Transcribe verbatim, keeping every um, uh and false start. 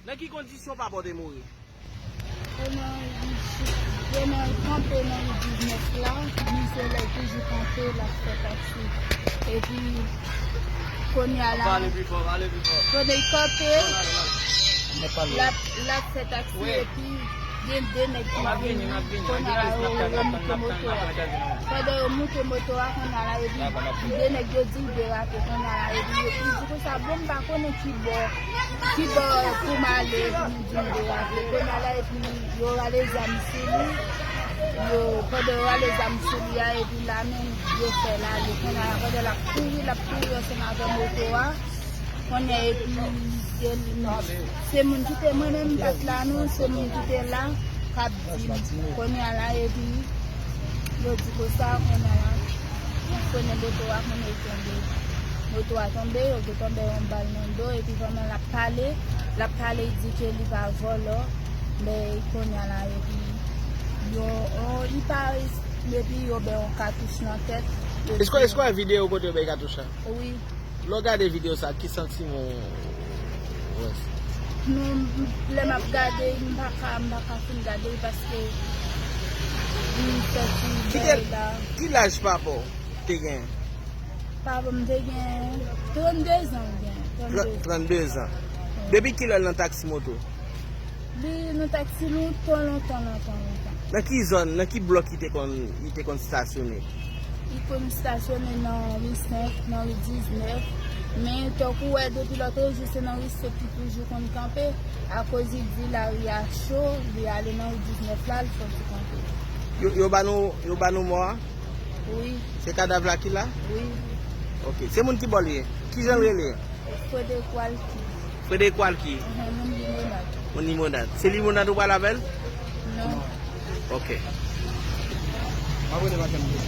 Nan ki kondisyon papa w te mouri? Kounye a, li kanpe nan ri diznèf la, li se lè toujou kanpe, l ap fè taksi. Epi, kounye a la, Pale pi fò, pale pi fò. kounye l kanpe, l ap, l ap fè taksi, epi gen de nèg ki vini, kounye a la, yo, yo moute moto a. Pandan yo moute moto a, kounye a la, yo di, de nèg yo di l derape, kounye a la, yo di, yo di konsa, bon, m pa konnen ki bò, ki bò pou m ale, epi nou di m derape. Kounye a la, epi yo rale zam sou li, yo, pandan yo rale zam sou li a, epi la menm, yo fè l ale. Kounye a la, pandan l ap kouri, l ap kouri ansanm avè moto a, kounye a, epi, se moun ki te, mwen menm, m pa t la, non, se moun ki te la, k ap di m. Kounye a la, epi, yo di konsa, kounye a la, kounye moto a, kounye l tonbe. Moto a tonbe, yo te tonbe yon bal nan do, epi pandan l ap pale, l ap pale, li di ke li pa vòlò, men kounye a la, epi, yo, oh, li pa, epi yo bay yon katouch nan tèt. Esko, esko wè videyo kote yo bay katouch la? Wi. Lè w gade videyo sa, ki santiman w wè? Non, lè m ap gade, m pa ka, m pa ka fin gade l paske m soti bay la. Ki laj papa w te gen? Papa m te gen trannde zan, gen trannde zan. Trannde zan. Depi kilè l nan taksi moto? Li nan taksi lontan, lontan, lontan, lontan. Nan ki zòn, nan ki blòk li te konn, li te konn stasyone? Li konn stasyone nan ri senk, nan ri diznèf, men tankou w wè depi lòtrejou se nan ri senk li toujou konn kanpe, akoz li di lari a cho, li ale nan ri diznèf la, li soti kanpe. Yo, yo ba nou, yo ba nou mò a? Wi. Se kadav la ki la? Wi. Ok. Se moun ki bò l ye? Kijan l rele? Frederick Walky. Frederick Walky? Moun Limonad. Moun Limonad. Se Limonad ou pral avè l? Non. Ok. M ap rele madanm li.